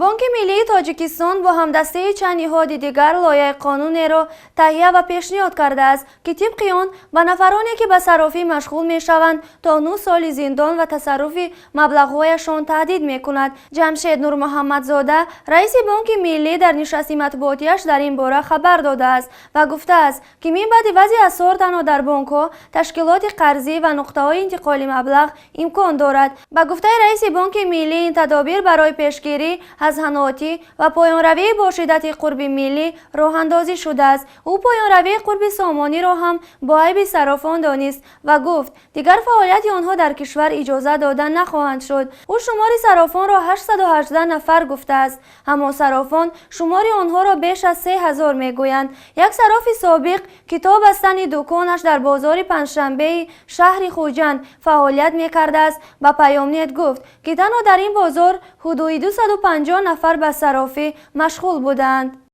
Бонки миллии Тоҷикистон бо ҳамдастии чанд ниҳоди дигар лоиҳаи қонунеро таҳия ва пешниҳод кардааст, ки тибқи он ба нафароне, ки ба саррофӣ машғул мешаванд, то 9 соли зиндон ва тасарруфи маблағҳояшон таҳдид мекунад. Ҷамшед Нурмуҳаммадзода, раиси Бонки миллӣ, дар нишасти матбуотияш дар ин бора хабар додааст ва гуфтааст, ки мин баъди вазъи асъор танҳо дар бонкҳо, ташкилоти қарзӣ ва нуқтаҳои интиқоли маблағ имкон дорад. Ба гуфтаи раиси Бонки миллӣ, ин тадобир барои пешгирӣ аз ҳаноти ва поёнравии бо шиддати қурби миллӣ роҳандозӣ шудааст. Ӯ поёнравии қурби сомониро ҳам бо айби саррофон донист ва гуфт, дигар фаъолияти онҳо дар кишвар иҷоза дода нахоҳанд шуд. Ӯ шумори саррофонро 818 нафар гуфтааст, аммо саррофон шумори онҳоро беш аз 3000 мегӯянд. Як саррофи собиқ, ки то бастани дуконаш дар бозори Панҷшанбеи шаҳри Хуҷанд фаъолият мекардааст, ба Паёмнет гуфт, ки танҳо дар ин бозор ҳудуди 250 нафар ба саррофӣ машғул буданд.